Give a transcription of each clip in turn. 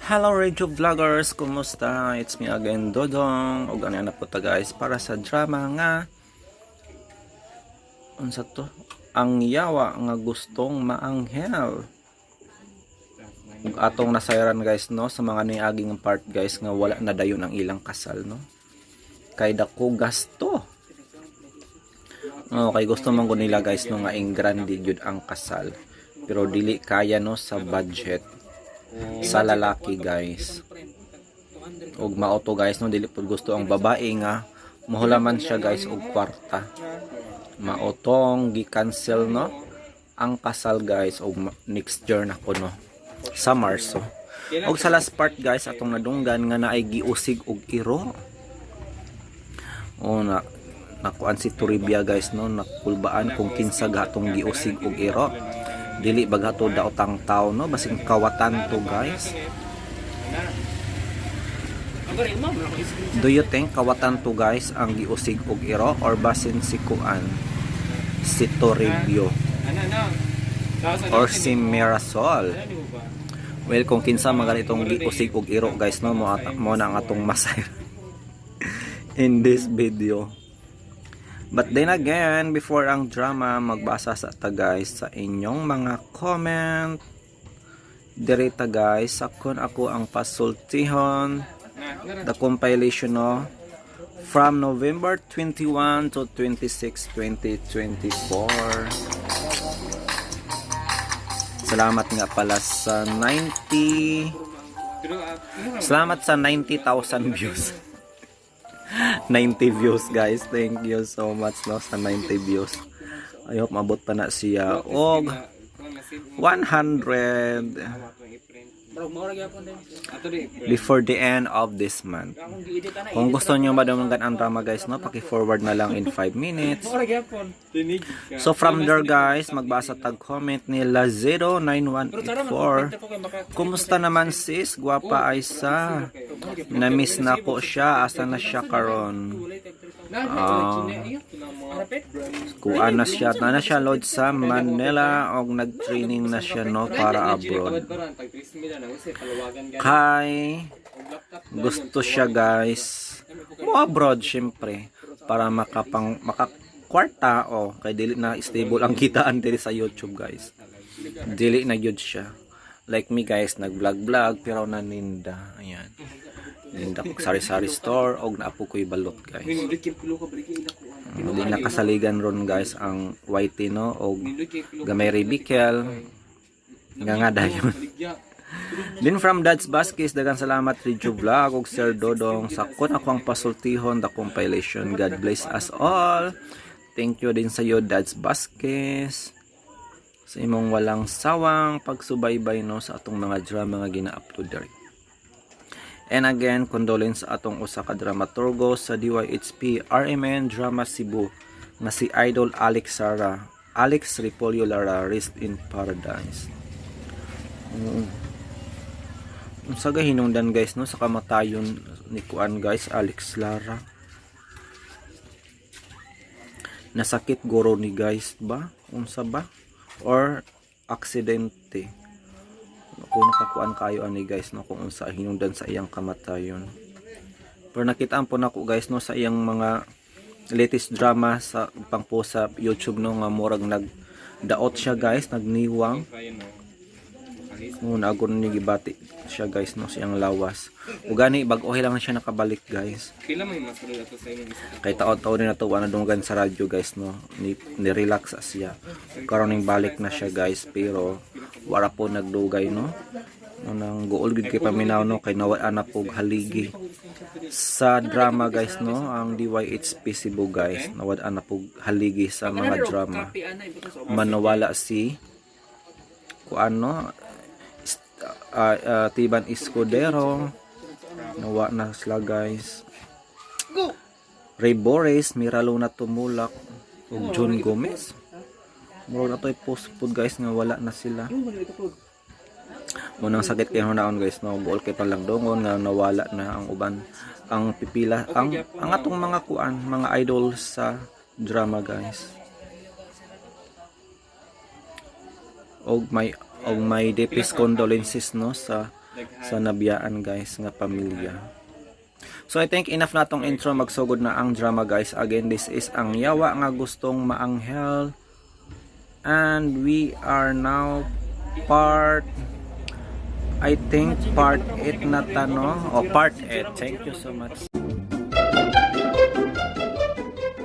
Hello, Radio Vloggers! Kumusta? It's me again, Dodong. Og ano na po ta, guys, para sa drama nga unsa to? Ang Yawa nga Gustong Maanghel. Ug atong nasayran, guys, no, sa mga niaging part, guys, nga wala na dayon ang ilang kasal, no. Kay dako gasto. Oh, kay gusto man gud nila, guys, no, nga engrande gyud ang kasal. Pero dili kaya, no, sa budget sa lalaki, guys. Ug mao to, guys, no, dili pud gusto ang babae nga mahulaman siya, guys, og kwarta. Mao tong gi-cancel, no, ang kasal, guys, og next year na kuno sa Marso. Og sa last part, guys, atong nadunggan nga naay giusig og iro. O na nakuan si Toribia, guys, no, nakulbaan kung kinsa gatong giusig og iro. Dili ba gato daotang tao, no, basin kawatan to, guys. Do you think kawatan to, guys, ang giusig og iro or basin si kuan, si Toribio or si Mirasol? Well, kung kinsa man ganitong giusig og iro, guys, no, mo na ang atong masay in this video. But then again, before ang drama, magbasa sa ta, guys, sa inyong mga comment. Direta, guys, sakon ako ang pasultihon, the compilation, no, from November 21 to 26, 2024. Salamat nga pala sa 90. Salamat sa 90,000 views. 90 views, guys. Thank you so much, no, sa 90 views. I hope mabot pa na siya og 100 before the end of this month. Kung gusto niyo madunggan ang drama, guys, no, paki-forward na lang in 5 minutes. So from there, guys, magbasa tag comment ni Lazero9184. "Kumusta naman, sis? Gwapa ay sa. Na-miss na ko siya. Asa na siya karon?" Ah. Kuan na siya. Na siya load sa Manila og nag-training na siya, no, para abroad. Kay gusto siya, guys, mo abroad syempre para makapang makakwarta o kay dili na stable ang kitaan diri sa YouTube, guys. Dili na gyud siya. Like me, guys, nag-vlog vlog pero naninda. Ayan. Ninda ko sari-sari store og naapo ko'y balot, guys. Hindi na kasaligan ron, guys, ang YT, no, og gamay Ribikel nga nga dayon. Din from Dads Baskis, daghang salamat, Ridjo Vlog ug Sir Dodong sa kun ako ang pasultihon, the compilation. God bless us all. Thank you din sa iyo, Dads Baskis, sa imong walang sawang pagsubaybay, no, sa atong mga drama nga gina-upload diri. And again, condolence sa atong usa ka dramaturgo sa DYHP RMN Drama Cebu nga si Idol Alex Sara, Alex Repolyo Lara, rest in paradise. Oo. Unsa ga hinungdan, guys, no, sa kamatayon ni kuan, guys, Alex Lara? Nasakit guro ni, guys, ba? Unsa ba? Or aksidente? Kung nakakuan kayo ani, guys, no, kung unsa hinungdan sa iyang kamatayon. Pero nakitaan po nako, guys, no, sa iyang mga latest drama sa pang post sa YouTube, no, nga murag nag daot siya, guys, nagniwang. Una agor ni gibati siya, guys, no, siyang lawas. Ug gani bag-o lang siya nakabalik, guys. Pila may masunod ato sa imong isa ka Kay taon-taon ni nato na dunggan sa radyo, guys, no. Ni relax siya. Karon ning balik na siya, guys, pero wala po nagdugay, no. Unang guol gid kay paminaw, no, kay nawala na po haligi sa drama, guys, no, ang DYHP Cebu, guys, nawala na po haligi sa mga drama. Manawala si kuan, no, Tiban Escudero, nawa na sila, guys. Ray Boris, Miraluna Tumulak ug John Gomez. Murag na to post pod, guys, nga wala na sila. Munang sakit kay hunaon, guys, no, goal kay palang dongon nga nawala na ang uban, ang pipila, ang atong mga kuan, mga idol sa drama, guys. Og may deepest condolences, no, sa sa nabiyaan guys nga pamilya. So I think enough na tong intro, magsugod na ang drama guys. Again, this is ang yawa nga gustong maanghel. And we are now part, I think part 8 na tano o part 8. Thank you so much.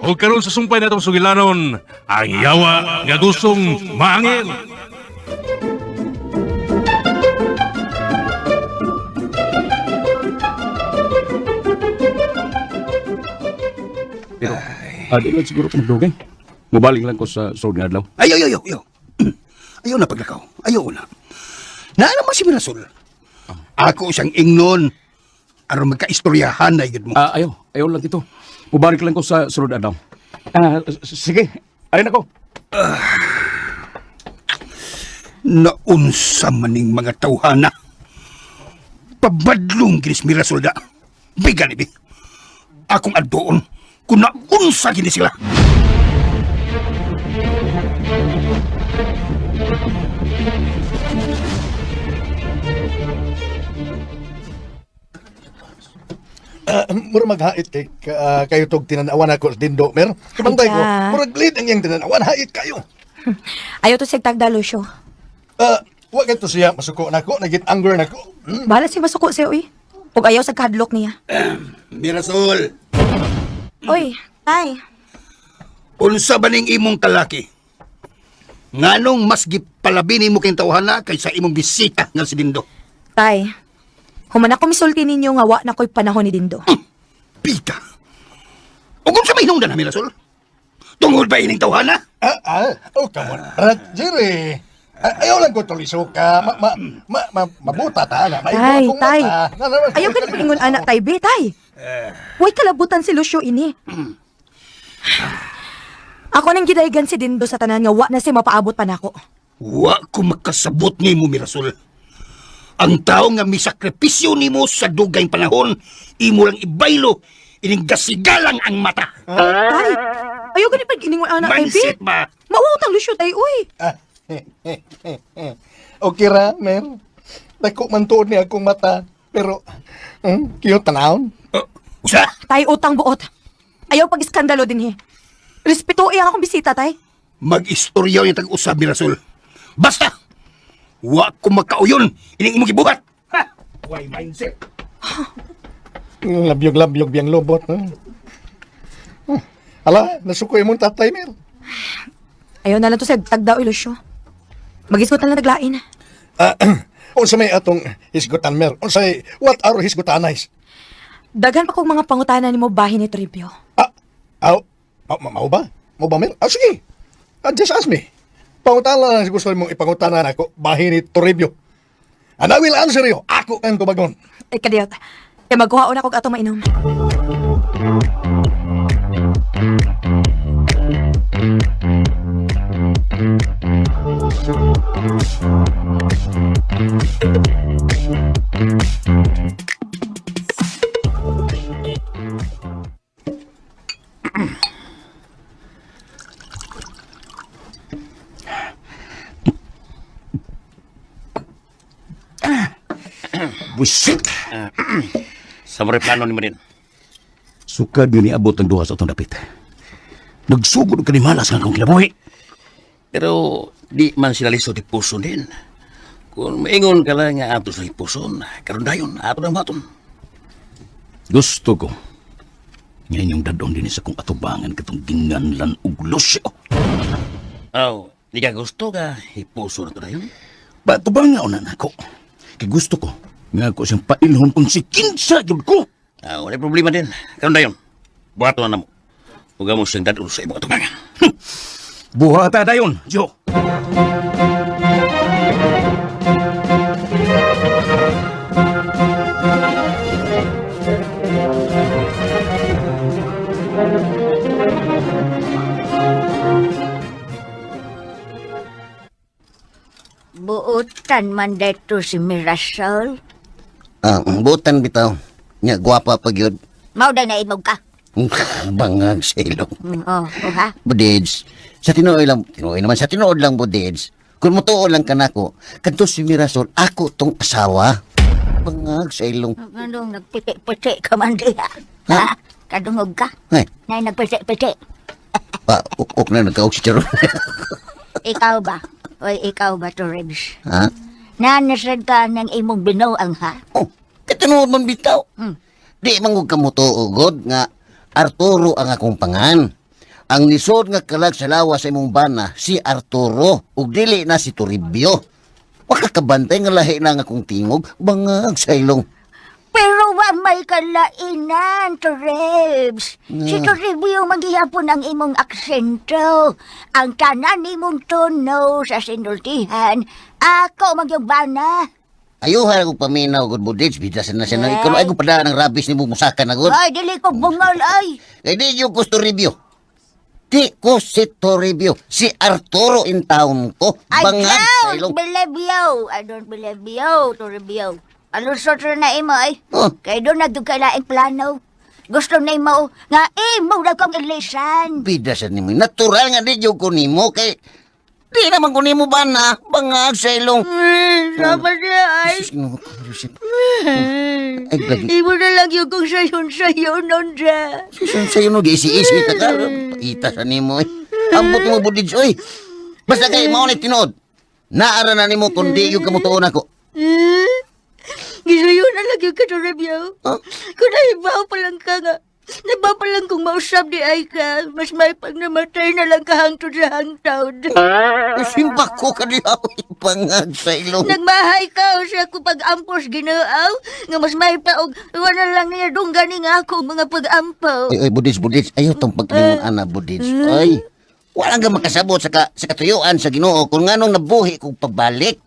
O karon sa sumpay natong sugilanon, ang yawa nga gustong maangil. Pero, di lang siguro ko magdugay. Mubaling lang ko sa sulod nga adlaw. Ayaw, ayaw, ayaw, ayaw. Ayaw na paglakaw. Ayaw na. Naa naman si Mirasol. Ako siyang ingnon. Aron magkaistoryahan na igid mo. Ayaw, ayaw lang dito. Mubalik lang ko sa sulod adlaw. Sige, arin ako. Naunsa maning mga tawhana. Pabadlong ginis Mirasol da. Bigan ibi. Akong addoon kung naunsa gini sila. Mura maghait kay kayo tog tinanawan ako sa Dindo, mer. Kabantay ko, Ay, ka. murag lead ang iyang tinanawan, hait kayo. Ayaw to sigtagda, Lucio. Wa kadto siya masuko nako, nagit anger nako. Bahala siya masuko siya, uy. Ug ayaw sa kahadlok niya. Mirasol, Uy, tay. unsa ba ning imong kalaki? Nganong mas gipalabi nimo kay tawhana kaysa imong bisita nga si Dindo? Tay. Human ako misulti ninyo nga wa na ko'y panahon ni Dindo. Pita. O kung sa may hinungdan na, Mirasol? Tungod ba ining tawhana? Oh, come on. Brad Jerry. Ayaw lang ko tulisok ka. Ma, ma, ma, ma, mabuta ta na. Maigo Tay, akong tay. mata. Na, na, na. Ayaw ka na paingon anak, tay, be, tay. Huwag kalabutan si Lucio ini. Ako nang gidaygan si Dindo sa tanan nga wa na siya mapaabot pa nako. Wa ko makasabot nimo, Mirasol. Ang tao nga misakripisyo nimo sa dugay panahon, imo lang ibaylo, ining gasigalang ang mata. Tay, ayaw ka na pag-iningon anak, tay, be. Mindset ba? Mawawtang Lucio, tay, uy. Okay ra, mer. Dako man tuod ni akong mata. Pero, cute tanawon. Usa? Tay, utang buot. Ayaw pag-iskandalo din he. Respeto ang akong bisita, tay. Mag-istorya yung tag-usab, Mirasol. Basta! Wa ko makauyon, ining imong gibuhat. Ha? Why mindset? Labyog-labyog biyang lobot. Huh? Ala, nasuko imong tatay, mer. Ayaw na lang to sa tagdaw, Lucio. Mag-isgot na lang naglain. Unsa may atong hisgutan, mer? Unsay what are hisgutanay? Daghan pa kong mga pangutana nimo bahin ni Toribio. Aw, mao ba? Mao ba, mer? Sige. Just ask me. Pangutana lang gusto mong ipangutana nako bahin ni Toribio. And I will answer you. Ako ang tubagon. Ay, kadiyot. Kaya magkuhaon ako og atong mainom. Busit! Sa mga plano ni mo din. Sukad nga niabot ang duha sa atong dapit. Nagsugod ka ni malas nga akong kinabuhi. Pero di man sila lisod ipuson din. Kung maingon ka lang nga ato sa ipuson, karon dayon, ato nang baton. Gusto ko. Nga inyong dadon din sa kong atubangan katong ginganlan og Lucio. Aw, di ka gusto ka, ipuso na to dayon. Patubanga una nako. Kay gusto ko nga ako siyang pailhon kung si kinsa gyud ko. Aw, wala problema din. Karon dayon. Buhaton na mo. Huwag mo siyang dadon sa imong atubangan. Buhata dayon, Jo. Buotan man dito si Mirasol. Butan bitaw. Nya gwapa pa gyud. Mao day na imog ka. Bangag sa ilong. Oh, ha? Budids. Sa tinuod lang, tinuod naman sa tinuod lang budids. Kung mutuo lang kanako, kadto si Mirasol ako tong asawa. Bangag sa ilong. Anong nagpiti-piti ka man diha? Ha? Ha? Kadungog ka? Ay, Nay nagpiti-piti. pa, uk na nagkaog si Charon. Ikaw ba? Oy, ikaw ba to, Rebs? Ha? Nanasad ka ng imong binuang, ha? Oh, katinuod man bitaw. Di man gud kamo tuugod nga Arturo ang akong pangan. Ang lisod nga kalag sa lawas sa imong bana si Arturo ug dili na si Toribio. Wa ka kabantay nga lahi na ang akong tingog, bangag sa ilong. Pero wa may kalainan, Torrebs. Si Torrebio maghihapon ang imong aksento. Ang tanan nimong tono sa sinultihan. Ako magyubana. Ayuhan akong paminaw gud budits bidasan na siya na ikaw ay ko padaan ang rabis nimo musaka na gud. Ay, dili ko bungol, ay. Kay di yung ko si Toribio. Di ko si Toribio, si Arturo in town ko. I Bangag sa don't ilong. believe you. I don't believe you, Torrebio. Alusot ra na imo, ay. Oh. Kay doon nagdugkay laing plano. Gusto na imo nga imo na kong ilisan. Bidasan nimo. Natural nga di jud ko nimo kay di naman ko nimo bana bangag sa ilong. Sama siya, ay. Sus, Ginoo ko, Joseph. Ay, lagi. Imo na lang yung kung sayon-sayon nun siya. Susun sa'yo no, giisi-isi ta ka. Paita sa nimo eh. Ambot mo budij, oy. Basta kay mao ni tinuod. Naara na nimo kung di yung kamutuon ako. Gisuyo na lang yung katorabyaw. Huh? Kung nahibaw pa lang ka nga, nahibaw pa lang kung mausap di ay ka, mas may pag namatay na lang ka hangtod sa hangtod. Simba ko ka diha, oy, bangag sa ilong. Nagmahay ka o siya ko pag-ampos ginaaw, nga mas may pa og wala lang niya dungganing ako mga pag-ampaw. Oy, oy, budij, budij. Ayaw tong paglingon, ana, budij. Oy, walang ka makasabot sa katuyuan sa Ginoo kung nganong nabuhi kong pagbalik.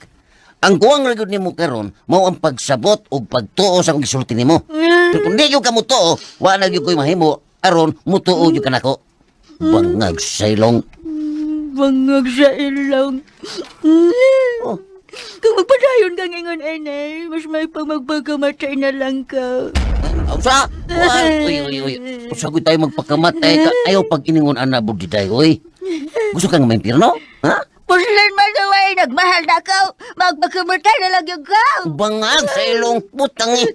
Ang kuwang ra gyud nimo karon mao ang pagsabot ug pagtuo sa akong gisulti nimo. Pero kung di gyud ka motuo, wa na gyud ko'y mahimo aron mutuo gyud ka nako. Bangag sa ilong. Bangag sa ilong. Kung magpadayon kang ingon enay, mas may pag magpagkamatay na lang ka. Usa! Uy, uy, uy. Usa gyud tayo magpakamatay ka. Ayaw pag iningon ana budiday, oy. Gusto ka nga maimpirno? Ha? Puslan man daw ay nagmahal na ka, magpagkamatay na lang yung ka. Bangag sa ilong putang eh.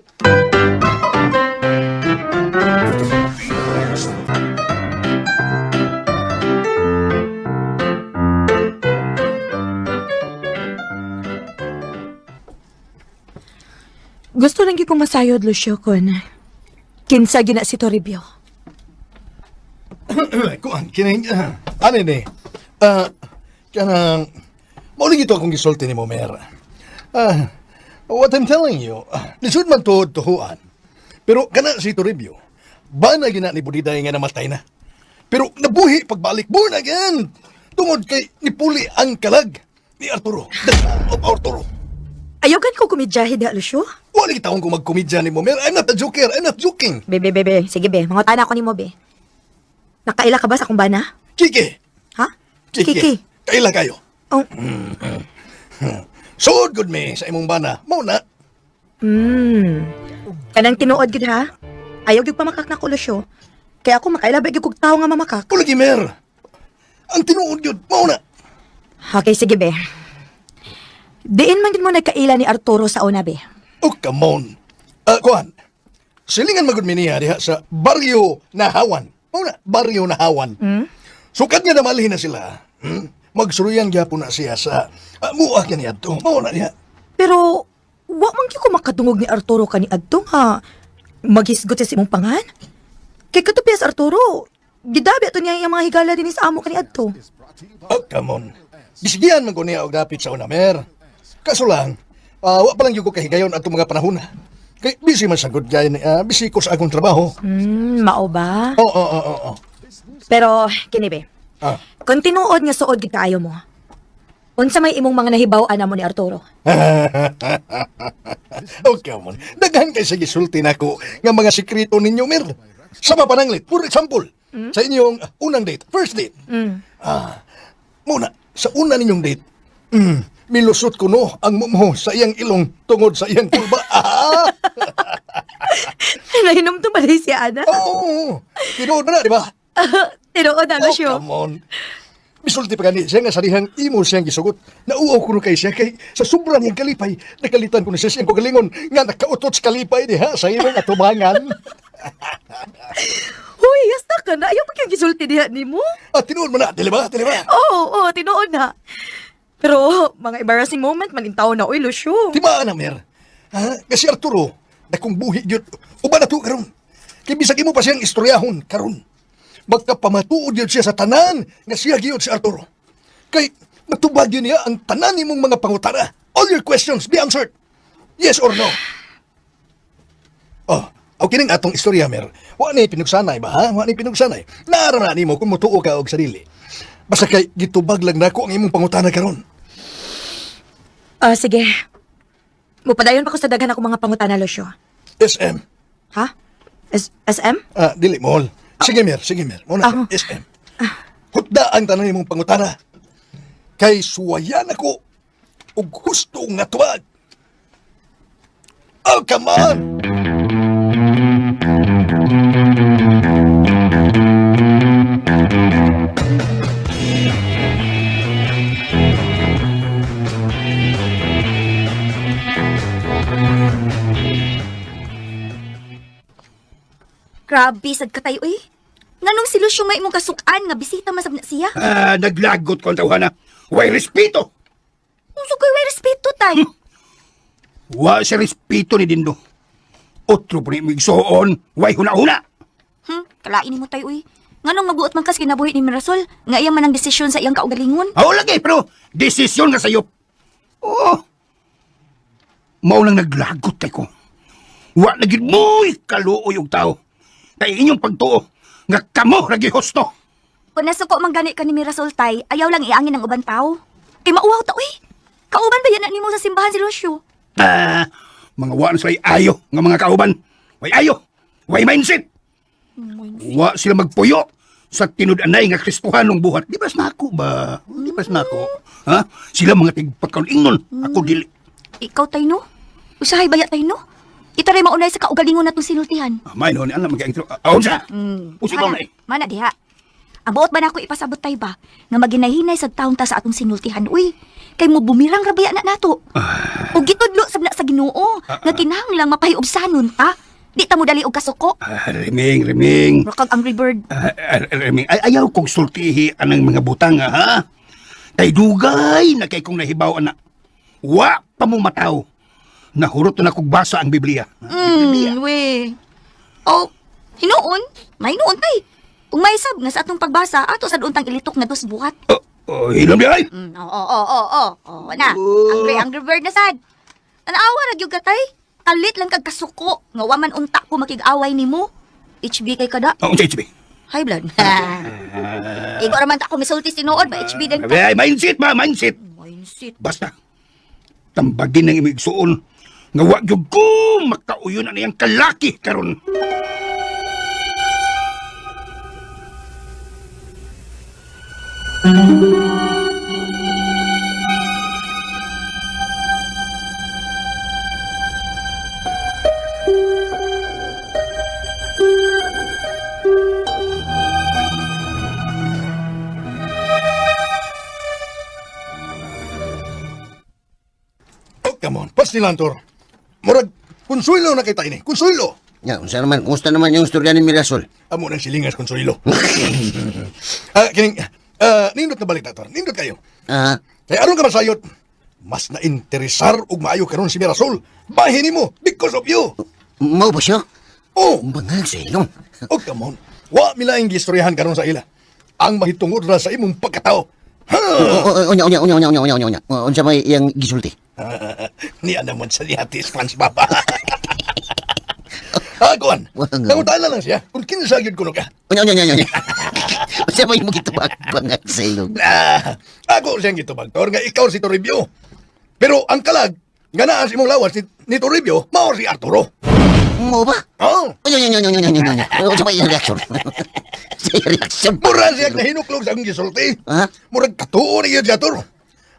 Gusto lang gyud kong masayod, Lucio, kun kinsa gina si Toribio. Kuan, kining, ano ni? Ah, kanang, mauling ito akong gisulti ni mo, Mer. Ah, what I'm telling you, lisod man to tuhuan. Pero kana si Toribio, bana gina ni Budiday nga namatay na. Pero nabuhi pagbalik, born again. Tungod kay nipuli ang kalag ni Arturo. The son of Arturo. Ayaw gan ko kumidyahe diha, Lucio. Wala kita akong magkomedya ni mo, Mer. I'm not a joker. I'm not joking. Be, be, be, be. Sige, be. Mangutana ko nimo, be. Nakaila ka ba sa akong bana? Kiki! Ha? Kiki. Kiki. Kaila kayo. Oh. Suod good me sa imong bana. Mao na. Kanang tinuod gid ha. Ayaw gyud pamakak na ko, Lucio. Kaya ako makaila ba gyud kog tawo nga mamakak. Kulagi, Mer. Ang tinuod yun, mao na. Okay, sige, be. Diin man gid mo nagkaila ni Arturo sa una, be. Oh, come on. Ah, kuan. Silingan magud mi niya diha sa Barrio Nahawan. Mao na, Barrio Nahawan. Sukad nga namalhin na sila. Magsuruyan gyapon na siya sa mua kani adto. Mao na niya. Pero wa man gyud ko makadungog ni Arturo kani adto nga maghisgot siya sa imong pangan. Kay katupiyas Arturo, gidabi ato niya iyang mga higala dinhi sa amo kani adto. Oh, come on. Gisigian man ko niya og dapit sa una, Mer. Kaso lang, wa pa lang gyud ko kahigayon atong mga panahon na. Kay busy man sa good guy, busy ko sa akong trabaho. Mao ba? Oo, oo, oo, oo. Pero kini be. Ah. Kung tinuod nga suod gid kaayo mo. Unsa may imong mga nahibaw-an mo ni Arturo? Oh, come on. Daghan kay sa gisulti nako nga mga sikreto ninyo, Mer. Sama pananglit, for example, sa inyong unang date, first date. Ah, muna, sa una ninyong date, milusot ko no ang mumho sa iyang ilong tungod sa iyang kulba. Ah! Nahinom to ba siya, Ana? Oo, oh, tinuod na, di ba? Tinuod na, Oh, Lucio. come on. Misulti pa gani siya nga sarihang imo siyang gisugot. Nauaw kuno kay siya kay sa sobra niyang kalipay, nakalitan ko na siya siyang kagalingon nga nakautot sa kalipay diha sa imong atubangan. Huy, hasta ka na. Ayaw pa kayong gisulti diha nimo. Ah, tinuod mo na, dili ba? Dili ba? Oo, oo, tinuod na. Pero mga embarrassing moment man intaw na, uy, Lucio. Timaan na, Mer. Ha? Nga si Arturo, dakong buhi gyud. Uban na to karon. Kay bisag imo pa siyang istoryahon karon. Magkapamatuod gyud siya sa tanan nga siya gyud si Arturo. Kay matubag gyud niya ang tanan nimong mga pangutana. All your questions be answered. Yes or no? Oh, aw kining atong istorya, Mer. Wa ni pinugsanay ba, ha? Wa ni pinugsanay. Naara na nimo kung motuo ka og sarili. Basta kay gitubag lang nako ang imong pangutana karon. Ah, sige. Mupadayon pa ko sa daghan ako mga pangutana, Lucio. SM. Ha? SM? Ah, dili mohol. Sige, Mer, sige, Mer. Muna, Ah. SM. Hutda ang tanan nimong pangutana. Kay suwayan ako og husto nga tuwag. Oh, come on! Grabe, sad ka tayo eh. Nganong si Lucio may imong kasukan nga bisita masab na siya? Ah, naglagot ko ang tawhana. Way respeto. Unsa koy way respeto tay? Wa siya respeto ni Dindo. Otro po ni migsoon, way huna-huna. Kalain nimo tay uy. Nganong mabuot man kas kinabuhi ni Mirasol nga iya man ang desisyon sa iyang kaugalingon? Aw lagi, pero desisyon nga sayop. Oh. Mao lang naglagot kay ko. Wa na gid mo'y kaluoy og tao. Kay inyong pagtuo nga kamo ra gihusto. Kung nasuko man gani ka ni Mirasol tay, ayaw lang iangin ang uban tao. Kay mauwaw ta uy. Kauban ba yan na nimo sa simbahan si Lucio? Ah, mga wa na sila'y ayo nga mga kauban. Way ayo, way mindset. Wa sila magpuyo sa tinud-anay nga Kristohanong buhat. Di ba nako ba? Di ba nako? Ha? Sila mga tigpagkaon-ingnon. Ako dili. Ikaw tay no? Usahay baya tay no? Itaray maunay sa kaugalingon natong sinultihan. Ah, may noon, alam mag-intro. Ah, unsa? Usi ba Mana, na eh? mana diha. Ang buot ba nako ipasabot tay ba nga maginahinay sa taon ta sa atong sinultihan uy. Kay mo bumirang ra baya na nato. Ah. Ug gitudlo sab na sa Ginoo nga kinahanglang mapahiubsanon ta. Di ta mo dali og kasuko. Ah, reming, reming. Rakag Angry Bird. Ah, ah, reming. Ay, ayaw kong sultihi anang mga butang, ah, ha? Kay dugay na kay kong nahibaw, ana. Wa pa mo mataw. Nahurot na kog basa ang Biblia. We. Oh, hinuon. May hinuon tay. Ug may sab nga sa atong pagbasa ato sad untang ilitok nga dos buhat. Oh, oh, hilom di ay. Oo, oo, oo, oo. Oh, na. Angry, Angry Bird na sad. Tanawa ra gyud ka tay. Kalit lang kag kasuko nga wa man unta ko makig-away nimo. HB kay kada. Oh, unsa HB? High blood. Igo ra man ta ako misulti tinuod ba HB din ta. Ay, mindset ba, mindset. Mindset. Basta, tambagin ng imong igsuon nga wa gyud ko makauyon ang iyang kalaki karon. Oh, come on. Pastilan, Tor. Murag, konsuelo na kita ini. Konsuelo. Ya, unsa naman, kumusta naman yung istorya ni Mirasol? Amo nang silingas, Konsuelo. Ah, kining, nindot na balik na, Tor. Nindot kayo. Ah, Kaya aron ka masayot, mas na-interesar og maayo karon si Mirasol. Bahin nimo because of you. mao ba siya? Oh, Bangag sa ilong. oh, come on. Wa milaing gistoryahan karon sa ila. Ang mahitungod ra sa imong pagkatao. Ha! Oh, Unya, unya, unya, unya, unya, unya, unya, unya. Oh, Unsa may iyang gisulti? Niya naman sa niya ti SpongeBob. Ah, kuan. Wala nga. Nangutana lang siya kung kinsa gyud kuno ka. Unya, unya, unya, unya. Unsa may imong gitubag bangag sa ilong? Ah, ako siyang gitubag, Tor, nga ikaw si Toribio. Pero ang kalag, nga naa sa imong lawas ni Toribio, mao si Arturo. Mao ba? Oh, Unya, unya, unya, unya, unya, unya. Unsa may iyang reaksyon? Sa iyang reaksyon. mura siya nahinuklog sa akong gisulti. Ha? Murag katuo ni gyud si Arturo.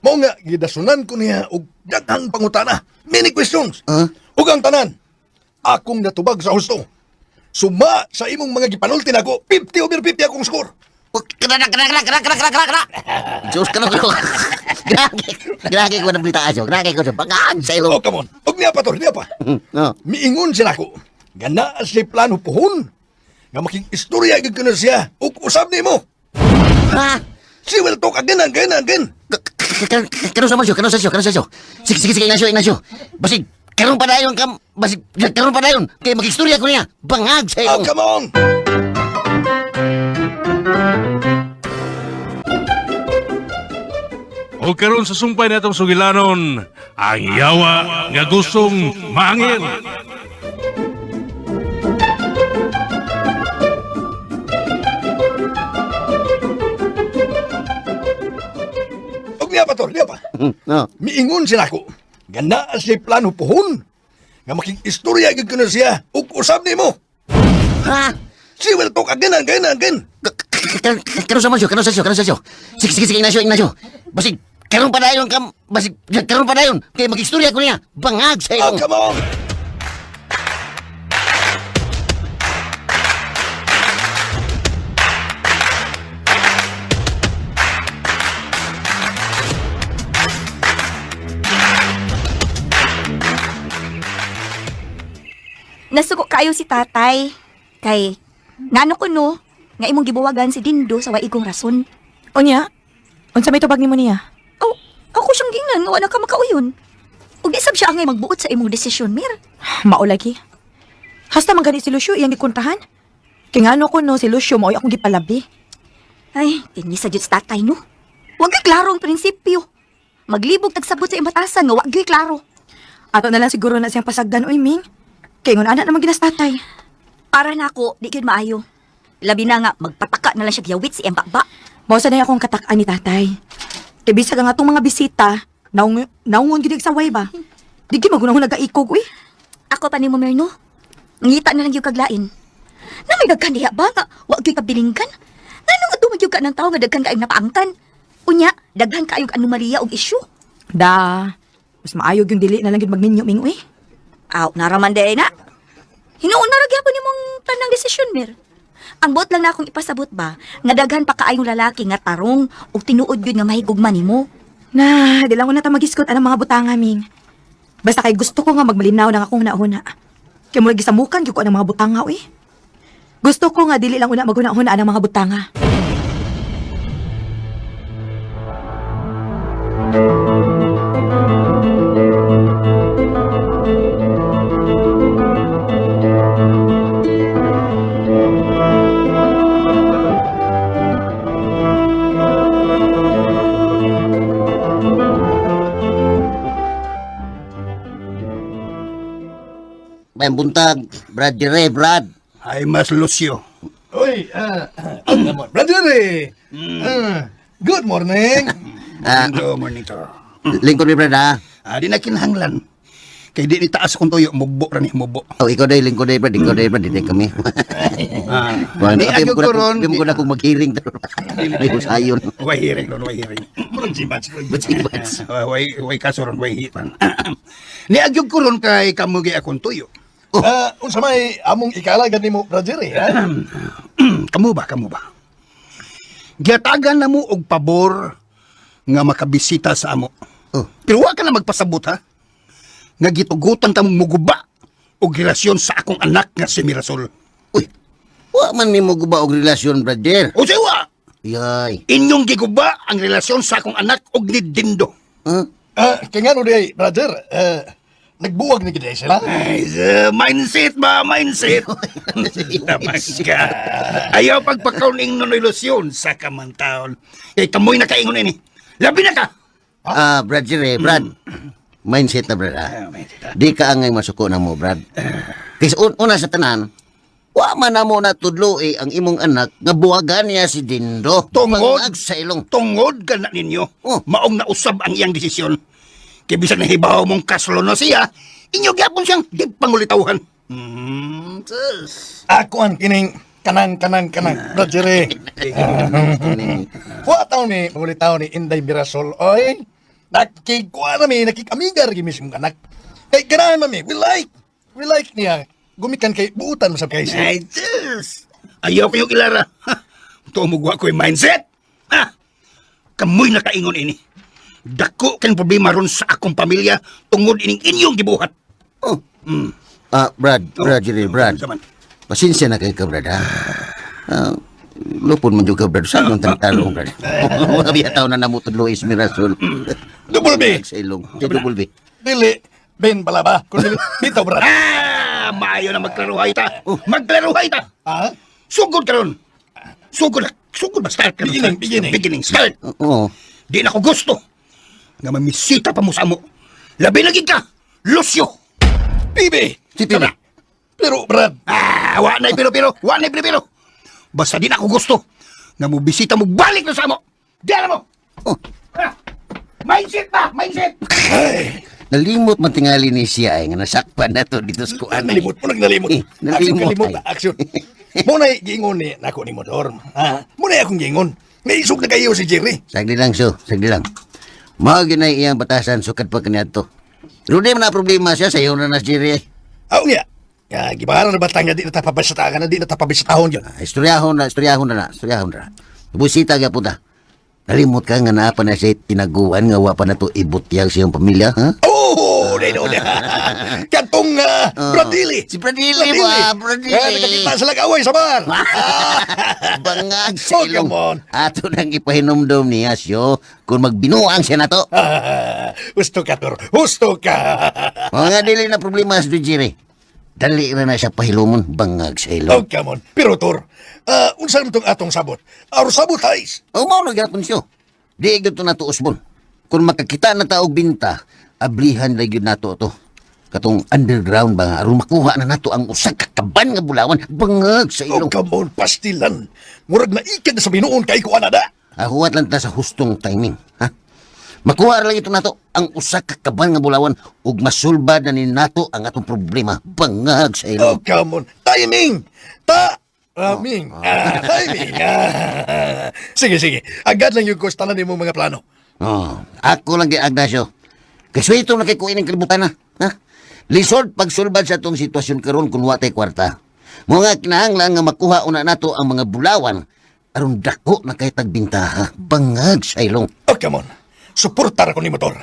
Mao nga gidasunan ko niya og daghang pangutana, many questions. Ha? Ug ang tanan, akong natubag sa husto. Suma sa imong mga gipanulti nako, 50 over 50 akong score. Oh, Kana na, kana, kana, kana, kana, kana, kana, kana. Diyos ka na ko. Grabe, grabe ko ng balita aso. Grabe ko sa bangaan sa Oh, ilong. come on. Og niya pa to, niya pa. No. Miingon siya nako. Gana siya plano puhon. Nga makig-istorya gyud kuno siya. Ug usab nimo. Ha? She will talk again and again and again. Karon sa masyo, karon sa syo, karon sa syo. Sige, sige, sige, Ignacio, Ignacio. Basig, karon pa dayon kam, basig, karon pa dayon. Kay magistorya ko niya. Bangag sa Oh, ilong. come on. O karon sa sumpay natong sugilanon, ang yawa nga gustong maangil. Og niya pa to, niya pa. No. Miingon siya nako. Gana siya plano puhon. Nga makig-istorya gyud kuno siya. Ug usab nimo. Ha? She will talk again and again and again. Karon sa masyo, karon sa syo, karon sa syo. Sige, sige, sige, Ignacio, Ignacio. Basig, karon pa dayon kam, basig, karon pa dayon. Kay magistorya ko niya. Bangag sa Oh, ilong. come on. Nasuko kayo si tatay. Kay, ngano ko no, nga imong gibuwagan si Dindo sa waigong rason. Unya, unsa may tubag nimo niya? Aw, ako siyang gingnan nga wala ka makauyon. Ug di sab siya angay magbuot sa imong desisyon, Mir. Maulagi. Hasta man gani si Lucio iyang gikuntahan. Kay ngano ko no si Lucio mao'y akong gipalabi. Ay, tingi sa jud sa tatay no. Wag gyud klaro ang prinsipyo. Maglibog tagsabot sa imatasan nga wag gyud klaro. Ato na lang siguro na siyang pasagdan oy Ming. Kay ngon ana naman ginas tatay. Para nako, di gyud maayo. Labi na nga magpataka na lang siya giyawit si iyang bakba. Mao sa na akong katak-an ni tatay. Kay bisag ang atong mga bisita, naung naungon gid sa way ba. Di gyud magunahon nagaikog uy. Ako pa nimo Mir no. Ngita na lang gyud kaglain. Na may daghan diha ba nga wa gyud kabilingkan? Nganong adto man gyud ka ng tawo nga daghan kaayong napaangkan? Unya, daghan kaayong anomalya og issue. Da, mas maayo yung dili na lang gyud magminyo Ming uy. Aw, naraman day na. Hinuon na ra gyapon imong tanang desisyon, Mir. Ang buot lang na akong ipasabot ba, nga daghan pa kaayong lalaki nga tarong ug tinuod gyud nga mahigugma nimo. Na, di lang ko na ta magiskot anang mga butanga Ming. Basta kay gusto ko nga magmalinaw ng akong nauna. Kay murag gisamukan gyud ko ang mga butanga uy. Gusto ko nga dili lang una maghuna-huna ang mga butanga. May buntag, Brad Dire, Brad. Ay, mas Lucio. Uy, brother eh. Ah, good morning. Ah, Good morning to. lingkod ni Brad ha. Ah, di na kinahanglan. Kay di ni taas akong tuyo, mugbo ra ni, mugbo. Oh, ikaw day, lingkod day, Brad. Ikaw day, Brad. Di kami. Ah. Wala, Ni okay, agyo mo ko na ko ron. di mo ko na kung mag-hearing. May usayon. Way hearing ron, way hearing. Murag jibats. Jibats. Way way kaso ron, way hitan. Ni agyo ko ron kay kamugi akong tuyo. Ah, unsa may among ikalagan nimo, brother eh, ha? Kamu ba, kamu ba? Giyatagan na mo og pabor nga makabisita sa amo. Oh. Pero wa ka na magpasabot ha. Nga gitugutan ta mong muguba og relasyon sa akong anak nga si Mirasol. Uy, wa man ni mo guba og relasyon, brother. O siya wa, Yay. inyong giguba ang relasyon sa akong anak og ni Dindo. Huh? Ah, kay ngano di ay, brother, nagbuwag ni gid ay sila. Ay, mindset ba? Mindset. Tama ka. Ayaw pagpakauning nun ilusyon sa kamantaon. Kay kamoy nakaingon ini. Labi na ka! Ah, Brad Jere, Brad. Mindset na, Brad. Ah. Di ka angay masuko na mo, Brad. Kaysa una sa tanan, wa man na mo natudlo eh, ang imong anak nga buwagan niya si Dindo. Tungod. Bangag sa ilong. Tungod ka na ninyo. Oh. Maong nausab ang iyang desisyon. Kay bisan nahibaw mong kaslo na siya, inyo gyapon siyang di pangulitawhan. Sus. Ako ang kining kanang kanang kanang, brother eh. Wa taon ni ulitaw ni Inday Mirasol oy. Nakikikuha na mi, nakikamigar gi mismo anak. Kay ganahan mami, we like. We like niya. Gumikan kay buutan mo sa kay siya. Ay, sus. Ayaw kayong ilara. Ha, Tuo mo wa ko'y mindset. Ha? Kamoy nakaingon ini. Dako kang problema ron sa akong pamilya tungod ining inyong gibuhat. Oh. Ah, Brad, Brad, Jerry, Brad. Unsa man? Pasensya na kay ka, Brad, ha? Ah, lupon man jud ka, Brad. Saan nung tarong, Brad? Mga biyataw na namutod Luis Mirasol. Double B. Sa ilong. Sa double B. Dili, Ben bala ba? Kung dili, bitaw Brad. Ah, maayo na magklaruhay ta. Magklaruhay ta. Ha? Sugod karon. Sugod na. Sugod ba start karon? Beginning, beginning. Beginning start. Oo. Di na ko gusto nga mamisita pa mo sa amo. Labi lagi ka, Lucio. PB. Si PB. Pero Brad, Ah, wa na pero wa na pero. Basta di na ko gusto nga mo bisita mo balik na sa amo. Di na mo. Oh. Ha? Mindset ba? Mindset. Nalimot man tingali ni siya ay nga nasakpan na to dito sa kuan. nalimot mo nang nalimot. Eh, Action nalimot, kalimot, ay. action. Mo na giingon ni nako ni Modor. Ha? Mo na akong giingon. Naisog na kayo si Jerry. Sagli lang, so. Sagli lang. Mao gyud na iyang batasan sukad pa kaniadto. Pero di man na problema siya sayo na na si Jerry. Aw niya. Ya, gibaran na batang nga di na tapabasatakan na di na tapabasatahon yun. Ah, istoryahon na, istoryahon na na, istoryahon na. Busita gyapon ta. Nalimot ka nga naa pa na siya tinaguan nga wa pa na to ibutyag sa iyong pamilya, ha? Oh, di no. Katong Bradili. Si Bradili ba? Bradili. Eh, nakakita sa lagaway sa bar. Bangag sa Oh, ilong. come on. Ato nang ipahinomdom niya siyo kung magbinuang siya na to. Husto ka, Tor. Husto ka. Mga dili na problema sa Jerry. Dali na na siya pahilumon, bangag sa Oh, ilong. come on. Pero, Tor, unsa naman tong atong sabot? Our sabotage. O mao na gyapon siyo. Di gyud to nato usbon. Kung makakita na ta og binta, ablihan ra gyud nato to. Katong underground ba nga aron makuha na nato ang usa ka kaban nga bulawan bangag sa Oh, ilong. come on, pastilan. Murag na ikad na sa binuon kay ko anada. Ahuwat lang ta sa hustong timing, ha? Makuha ra lang ito nato ang usa ka kaban nga bulawan ug masulbad na ni nato ang atong problema bangag sa Oh, ilong. come on. Timing! Ta! Raming. Ah, timing. Ah. Sige, sige. Agad lang yung gusto na nimo mga plano. Oh, ako lang kay Agnacio. Kaswito na kay kuin ang kalibutan na. Ha? Lisod pagsulbad sa atong sitwasyon karon kung wa tay kwarta. Mga kinahanglan nga makuha una nato ang mga bulawan aron dako na kay tagbintaha bangag sa ilong. Oh, come on. Suportar ako ni motor.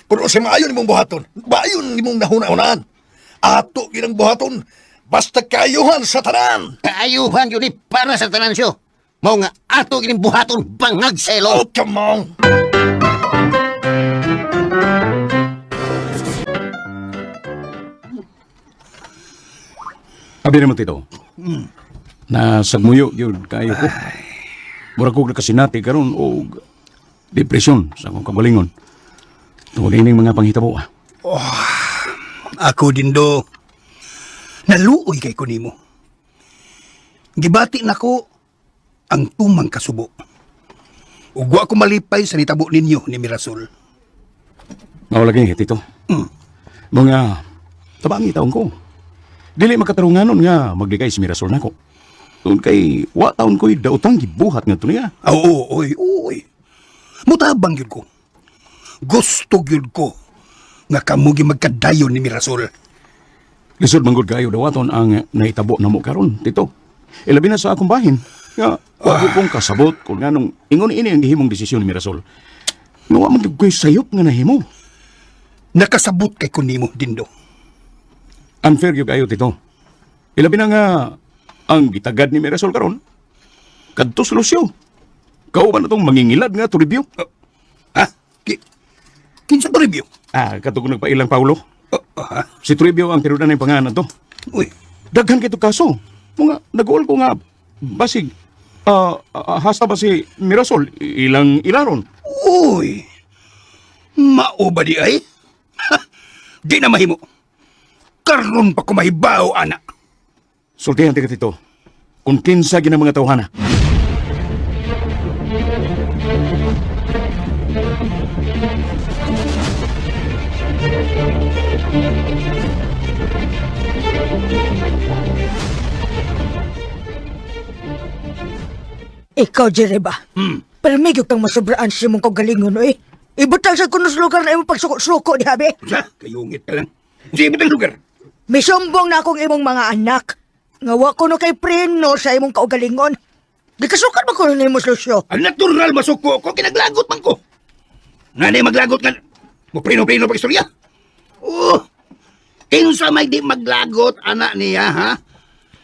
Kung unsay maayon nimong buhaton, maayon nimong nahuna-hunaan. Ato ginang buhaton, basta kayuhan sa tanan. Kaayuhan yun ni para sa tanan siyo. Mao nga ato gining buhaton bangag sa ilong. Oh, come on. Abi naman tito. Na sagmuyo yun kayo ko. Murag kog nakasinati karon og depresyon sa akong kagalingon. Tungod ining mga panghitabo. Ah. Ako din do. Naluoy kay ko nimo. Gibati nako ang tumang kasubo. Ug wa ko malipay sa nitabo ninyo ni Mirasol. Mao lagi tito. Mga tabangi taon ko. Dili makatarunganon nga magligay si Mirasol nako. Tungod kay wa taon ko'y daotang gibuhat nga niya. Ah, Oo, oy, oy. Mutabang gyud ko. Gusto gyud ko nga kamo gyud magkadayon ni Mirasol. Lisod manggod kayo dawaton ang nahitabo namo karon tito. Ilabi na sa akong bahin. Nga wa ko kong kasabot kung nganong ingon ini ang gihimong desisyon ni Mirasol. Nga wa man gyud ko'y sayop nga nahimo. Nakasabot kay ko nimo dindo. Unfair gyud kayo tito. Ilabi na nga ang gitagad ni Mirasol karon kadto sa Lucio. Kauban na tong mangingilad nga to review. Ha? Kinsa to review? Ah, katong nagpailang Paulo. Oh, ha? Si Trivio ang tinudan ng pangalan to. Uy, Daghan kito kaso. Mga nag-uol ko nga basig hasta ba si Mirasol ilang ilaron. uy. Mao ba di ay? Ha, di na mahimo. Karon pa ko mahibaw ana. Sultihan ti ka tito. Kung kinsa gina mga tawhana. Ikaw, Jereba. Pero may kang masobraan sa imong kagalingon, eh. Ibutang sa kunos lugar na imong pagsuko-suko, di habi. Sa, kayungit ka lang. Sa ibang lugar. Misumbong na akong imong mga anak. Nga wa ko no kay preno sa imong kaugalingon. Gikasukan ba ko nimo, Lucio? Ang natural masuko ko, kinaglagot man ko. Nga maglagot nga, mo prino-prino pag istorya. Oh, kinsa may di maglagot, anak niya, ha?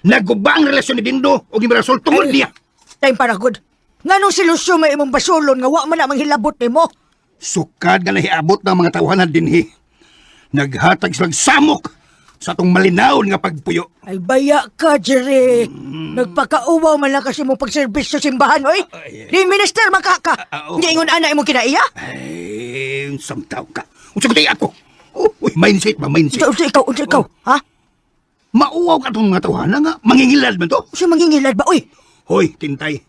Naguba ang relasyon ni Dindo o ni Mirasol tungod niya. Time para good. Nganong si Lucio may imong basulon nga wa man na manghilabot nimo? Sukad nga nahiabot ng mga tawanan dinhi. Naghatag silang samok sa atong malinawon nga pagpuyo. Ay baya ka, Jerry. Nagpakauwaw man lang kasi mo pagserbisyo sa simbahan, oy. Di minister man ka ka. Ah, oh. Hindi ingon ana imong kinaiya. Ay, unsang tao ka. Unsa ko ako? Oh, uy, mindset ba, mindset. Unsa unsa ikaw, unsa ikaw, ha? Mauwaw ka itong mga tawanan nga, mangingilad man to. Unsa mangingilad ba, oy? Hoy, Tintay.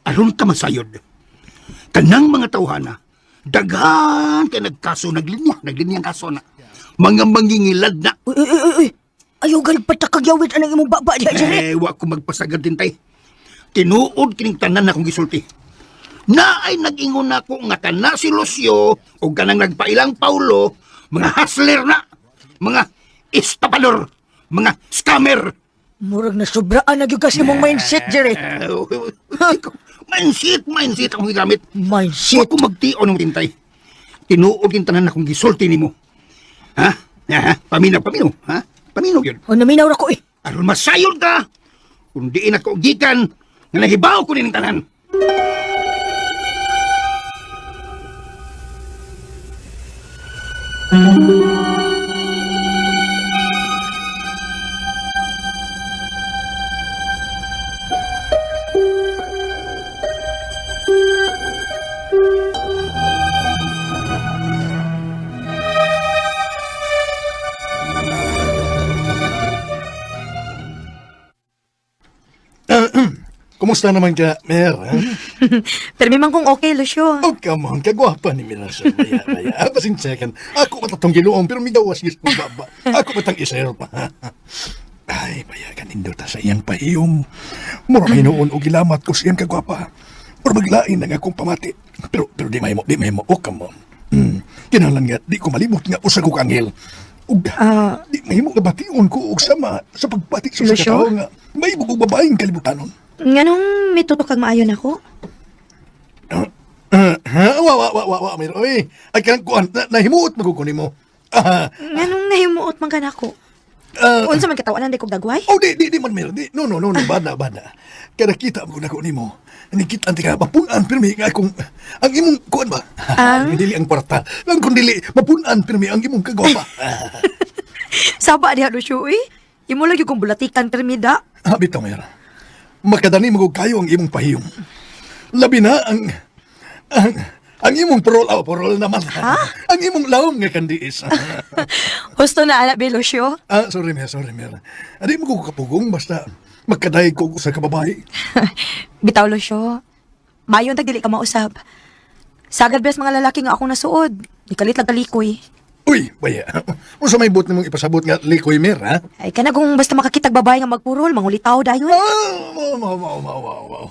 Aron ka masayod. Kanang mga tawhana, daghan kay nagkaso, naglinya, naglinya ang kaso na. Mga mangingilad na. Uy, uy, uy, uy. Ayaw galing patakag-yawit anang imong baba diha, Jerry. Eh, wa ko magpasagad, Tintay. Tinuod kining tanan na akong gisulti. Na ay nag-ingon nako nga kana si Lucio o kanang nagpailang Paulo, mga hustler na, mga estapador, mga scammer. Murag na sobraan na gyud kasi imong mindset, Jerry. Eh, mindset, mindset akong gigamit. Mindset. Wa ko magtion ng tintay. Tinuod yung tanan akong gisulti nimo. Ha? Ha? Paminaw, paminaw. Ha? Paminaw yun. O naminaw ra ko eh. Aron masayod ka. Kung diin ako gikan, nga nahibaw ko nining tanan. Kumusta naman ka, Mer? Ha? Pero may man kung okay, Lucio. Oh, come on. Kagwapa ni Mirasol. Maya, maya. Ah, pasensya kan. Ako matatong ginuong, pero migawas gis mong baba. Ako matang isayro pa. Ay, baya ka nindota sa iyang pahiyom. Mura may noon og gilamat ko sa iyang kagwapa. Mura maglain ang akong pamati. Pero di mahimo, di mahimo. Oh, come on. Kinahanglan nga, di ko malibot nga usa ko kanghel. Ug, di mahimo nga bation ko og sama sa pagbati sa usa ka Lucio? tawo nga may og babaeng kalibutanon. Nganong may tutok kag maayon ako? Ha? Wa, wa, wa, wa, wa, Mer. Oy, ay kanang kuan, na, nahimuot maguguni mo. Ah, Nganong nahimuot man ka nako? ah, Unsa man katawanan di kog dagway? oh, di, di, di man, Mer. Di, no, no, no, no, bada, bada. Kaya nakita mo nako nimo. Nikita anti ka, mapunan pirmi nga akong, ang imong, kuan ba? Ang? Dili ang kwarta. Ang kung dili, mapunan pirmi ang imong kagwapa. Saba diha Lucio eh. Imo lagi kong bulatikan permida. Ah, bitaw, Mer. Makadani mo kayo ang imong pahiyom. Labi na ang imong parol, oh, parol naman. Ha? Ang imong lawom nga kandiis. Husto na anak be Lucio. Ah, sorry, Mer, sorry, Mer. Adi mo ko kapugong basta magkaday ko sa kababae. Bitaw Lucio. Mayon tag dili ka mausab. Sagad bes mga lalaki nga akong nasuod. Nikalit lang kalikoy. Uy, baya. Unsa may buot nimong ipasabot nga likoy, Mer, ha? Ay kana kung basta makakitag babae nga magpurol, mangulitaw dayon. Ah, mau, mau, mau, mau, mau, mau.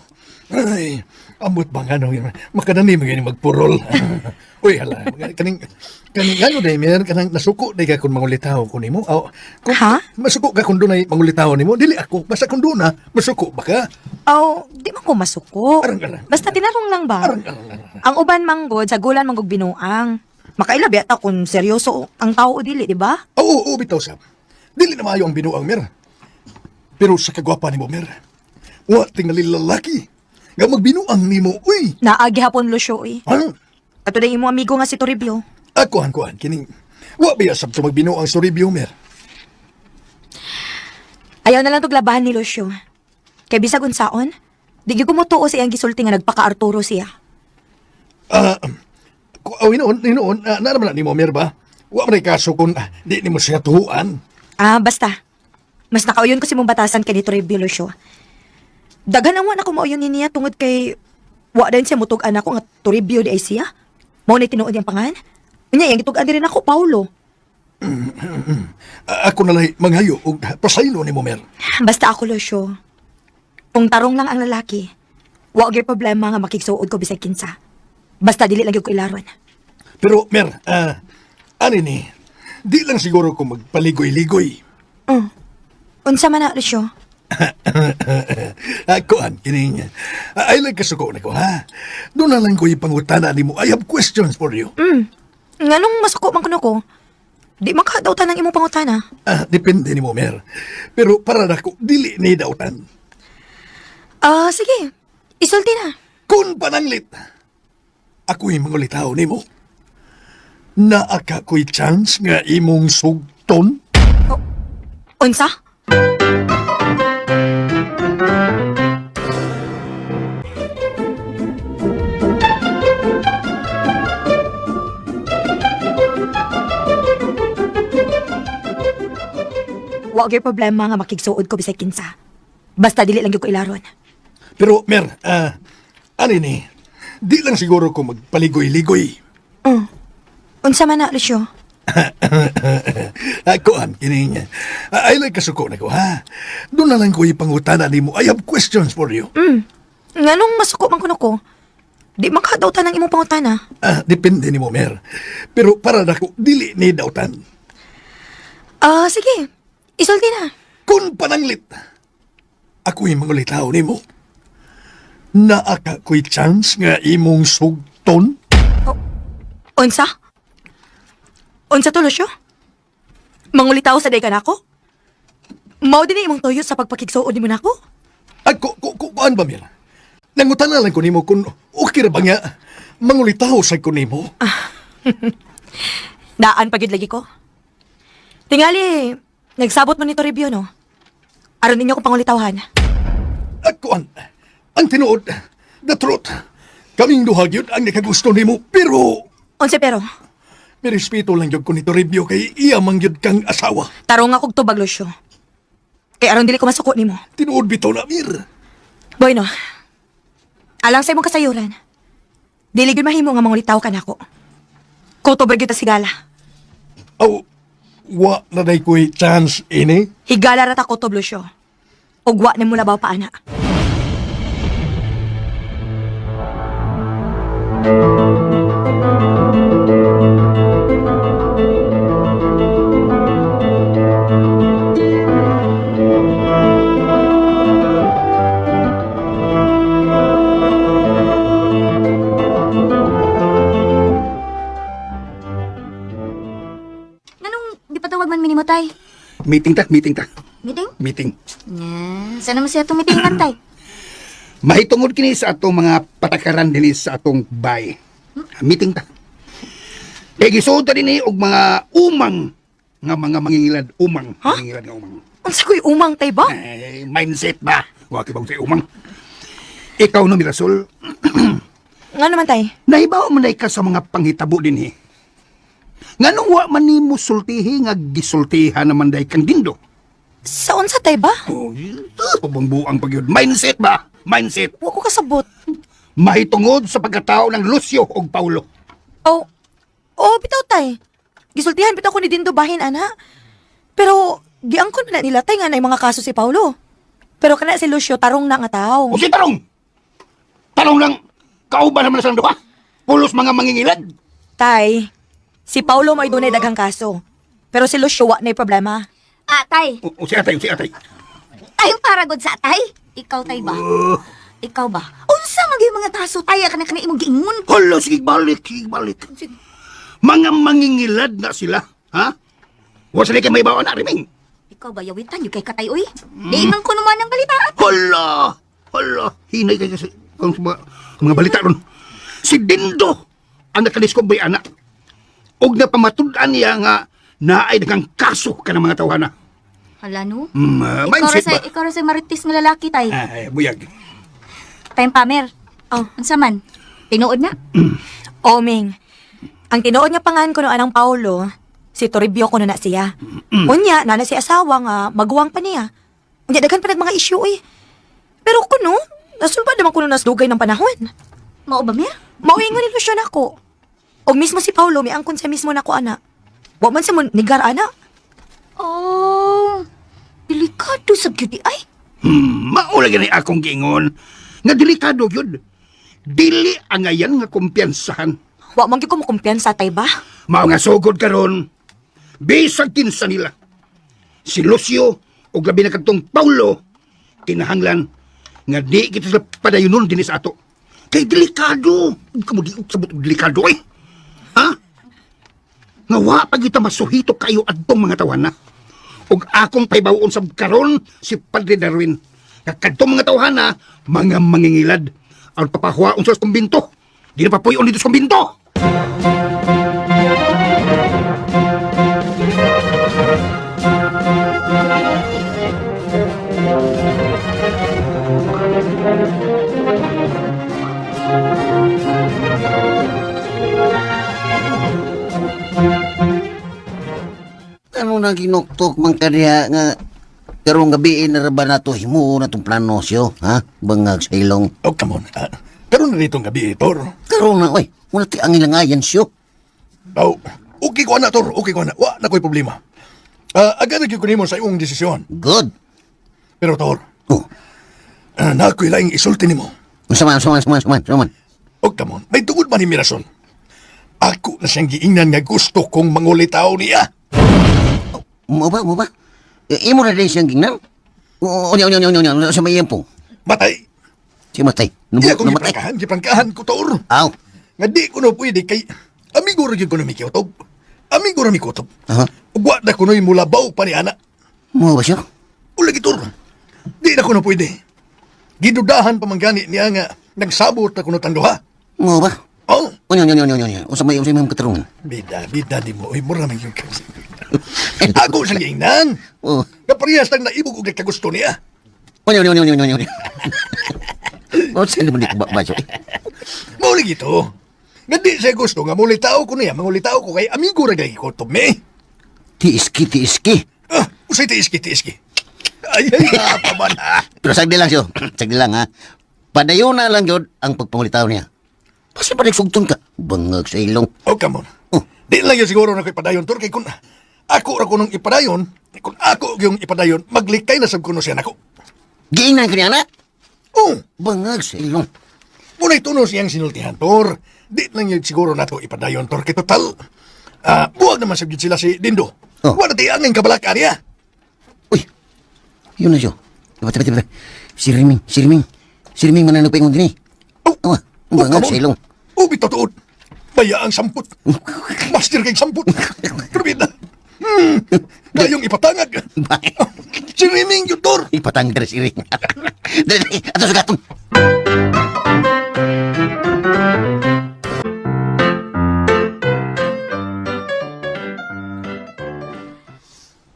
Ay, ambot ba nga no? Makadani mo gani magpurol. Uy, hala. Kaning, kaning ano day, Mer, kanang nasuko day ka kung mangulitaw ko nimo. Aw, kung, Ha? Masuko ka kung dunay mangulitaw nimo. Dili ako. Basta kung duna, masuko ba ka? Aw, di man ko masuko. Arang, arang. Basta tinarong lang ba? Arang, arang, arang. Ang uban manggod sa gulan manggog binuang. Makaila biyata kung seryoso ang tao o dili, di ba? Oo, oo, bitaw sab. Dili na maayo ang binuang, Mer. Pero sa kagwapa nimo, Mer, wa tingali lalaki nga magbinuang nimo, uy. Naagi hapon Lucio eh. Ha? Ato na imo amigo nga si Toribio. Ako han kuan kining wa biya sab to magbinuang sa review, Mer. Ayaw na lang tuglabahan ni Lucio. Kay bisag unsaon, di gyud ko motuo sa iyang gisulti nga nagpaka-Arturo siya. Ah, oh, hinuon, hinuon, ah, naa naman na nimo, Mer ba? Wa man ay kaso kung di nimo siya tuhuan. Ah, basta. Mas nakauyon ko si mong batasan kay ni Toribio Lucio. Daghan ang wa na ko mauyon ni niya tungod kay wa din siya mutug-an ako nga Toribio di ay siya. Mao na tinuod iyang pangan. Unya iyang gitug-an diri nako Paulo. Ah, ako na lang manghayo og pasaylo nimo, Mer. Basta ako Lucio. Kung tarong lang ang lalaki, wa gyud problema nga makigsuod ko bisag kinsa. Basta dili lang gyud ko ilaron. Pero Mer, ani ni, di lang siguro ko magpaligoy-ligoy. Unsa man na Lucio? Kuan, kining. Ay lang kasuko na ko, ha? Doon na lang ko ipangutana nimo. I have questions for you. Nganong masuko man kuno ko? Di man ka dautan ang imong pangutana. Ah, depende nimo, Mer. Pero para nako, dili ni dautan. Ah, sige. Isulti na. Kun pananglit, ako'y mangulitaw nimo. Naa ka ko'y chance nga imong sugton? Unsa? Wa gyud problema nga makigsuod ko bisag kinsa. Basta dili lang gyud ko ilaron. Pero, Mer, ano ni? Di lang siguro ko magpaligoy-ligoy. Unsa man na, Lucio? Kuan, kining. Ay lang kasuko na ko, ha? Doon na lang ko ipangutana nimo. I have questions for you. Nganong masuko man kuno ko? Di man ka dautan ang imong pangutana. Ah, depende nimo, Mer. Pero para nako, dili ni dautan. Ah, sige. Isulti na. Kun pananglit, ako'y mangulitaw nimo. Naa ka ko'y chance nga imong sugton? Unsa? Unsa to, Lucio? Mangulitaw sa day ka nako? Mao din imong tuyo sa pagpakigsuod nimo nako? Ako, kuan ba, Mer? Nangutana lang ko nimo kung okay ra ba nga mangulitaw sa ko nimo. Daan pa gyud lagi ko. Tingali, nagsabot mo nito review, no? Aron ninyo ko pangulitawhan. Kuan, ang tinuod, the truth. Kaming duha gyud ang nakagusto nimo, pero Unsa pero, may respeto lang gyud ko nito review kay iya man gyud kang asawa. tarong akong tubag, Lucio. Kay aron dili ko masuko nimo. Tinuod bitaw na, Mir. Bueno, alang sa imong kasayuran, dili gyud mahimo nga mangulitaw ka nako. Kutob ra gyud ta sigala. Aw, wa na day ko'y chance ini. Higala ra ta kutob, Lucio. Ug wa nimo labaw pa ana. Nganong gipatawag man mi nimo tay? Meeting ta, meeting ta. Meeting? Meeting. Nya, sana man siya itong meetingan tay. Mahitungod kini sa atong mga patakaran dinhi sa atong bay. Meeting ta. Kay gisuod ta dinhi og mga umang nga mga mangingilad, umang, mangingilad nga umang. Unsa ko'y umang tay ba? Eh, mindset ba? Wa kay sa umang. Ikaw no Mirasol, Nga naman tay? nahibaw man day ka sa mga panghitabo dinhi. Nganong wa man nimo sultihi nga gisultihan naman day kang Dindo? Sa unsa tay ba? Oh, buang pag yun. Mindset ba? Mindset. Wa ko kasabot. Mahitungod sa pagkatao ng Lucio og Paulo. Oh, oh, bitaw tay. Gisultihan bitaw ko ni Dindo bahin ana. Pero giangkon man na nila tay nga na mga kaso si Paulo. Pero kana si Lucio tarong na nga tao. O si tarong! Tarong lang, kauban naman na silang duha. Pulos mga mangingilad. Tay, si Paulo may dunay daghang kaso. Pero si Lucio wa na'y problema. Ah, tay. O si atay, o si atay. Tayong paragod sa tay. Ikaw tay ba? Ikaw ba? Unsa man gyud mga kaso tay kana kana imong giingon? Hala, sige, balik, sige, balik. Mga mangingilad na sila, ha? Wa sila kay may bawa na, Riming. Ikaw ba yawitan yung kay katay oy? Di man ko naman ang balita. Hala! Hala! Hinay kay kasi kung sa mga balita ron. Si Dindo ang nakadiscover anak. Og napamatud-an niya nga naay daghang kaso ka ng mga tawhana. Hala no. Mm, Ikaw ra mindset sa ba? ikaw ra sa marites nga lalaki tay. Ay, buyag. Tayong pamer. Oh, unsa man? Tinuod na. Oming, ang tinuod nga pangan kuno anang Paulo, si Toribio kuno na siya. Unya, nana si asawa nga maguwang pa niya. Unya daghan pa nag mga issue eh. Pero kuno, nasulbad naman kuno nasdugay ng panahon. Mao ba mer? Mauingon ni Lucio nako. Og mismo si Paulo miangkon sa mismo nako ana. Wa man sa mo nigar ana. Oh. Delikado sa beauty ay. Mao lagi ni akong giingon nga delikado gyud. Dili angayan nga kumpiyansahan. Wa man gyud ko mokumpiyansa tay ba? Mao nga sugod karon bisag kinsa nila. Si Lucio ug labi na kadtong Paulo Kinahanglan nga di kita sila padayonon dinhi sa ato. Kay delikado. Kamo di sabot og delikado eh. Ha? Nga wa pa kita masuhito kayo adtong mga tawana. Ug akong pahibaw-on sa karon si Padre Darwin. Nga kadtong mga tawhana, mga mangingilad. Ang papahuwaon sa kumbinto. Di na papuyon dito sa kumbinto. Ano na ginuktok man kaniya nga karong gabi na ra ba nato himuon na tong plano siyo, ha? Bangag sa ilong. Oh, come on. Karon na ditong gabi, Tor. Karon na oy, wala ti ang ilangayan siyo. Oh, okay ko na, Tor. Okay ko na. Wa na ko'y problema. Agad na gyud ko nimo sa imong desisyon. Good. Pero, Tor, Oh, na ako'y laing isulti nimo. unsa man, unsa man, unsa man, unsa man, unsa man. Og come on, may tungod man ni Mirasol. Ako na siyang giingnan nga gusto kong mangulitaw niya. Mo ba, mo ba? E, imo na din siyang gingnan? Oo, unya, unya, unya, unya, unya, sa may iyang Matay. Si matay. Iya kong Namatay. giprangkahan, giprangkahan ko, Tor. Aw. Nga di ko na pwede kay amigo ra gyud ko na mikiutob. Amigo ra mikutob. Aha. Ug wa na kuno'y mulabaw pa ni ana. Mo ba siya? Ula gitor. Di na kuno pwede. Gidudahan pa man gani niya nga nagsabot na kuno tang duha. Mo ba? Oh, Unya, unya, unya, unya, unya. Unsa may katarungan? bida, bida di mo. Uy, mura man yung kasi. Ako sa giingnan. Oh. Nga parehas lang naibog og nagkagusto niya. Unya, unya, unya, unya, unya. Oh, saan naman di ko ba siya? Mao lagi to. Nga di siya gusto nga mulitaw ko niya, mangulitaw ko kay amigo ra gay ko to me. Tiiski, tiiski. Ah, usay tiiski, tiiski. Ay, ay, pa man. ah. Pero sagdi lang siyo. Sagdi lang ha. Padayon na lang yun ang pagpangulitaw niya. Kasi pa sugton ka. Bangag sa ilong. Oh, come on. Oh. Di lang yun siguro na ko ipadayon, Tor, kay kung ako ra ko nung ipadayon, kung ako yung ipadayon, maglikay na sab kuno siya nako. Giingnan ka niya na. Oh, Bangag sa ilong. muna'y tuno siyang sinultihan, Tor. Di lang yun siguro na to ipadayon, Tor, kay total. Buwag naman sab gyud sila si Dindo. Oh. Wala ti ang kabalaka niya. Uy, yun na siyo. Diba, diba, diba. Si Riming, si Riming. Si Riming mananugpingon din eh. Oh, Awa, bangag come sa on. ilong. Ubi totoo. Baya ang samput. Master kay samput. Trubida. Kayong ipatangag. Bakit? Si Riming yun, Tor. Ipatang dere si Riming. Dere, dere. Ato sa gatong.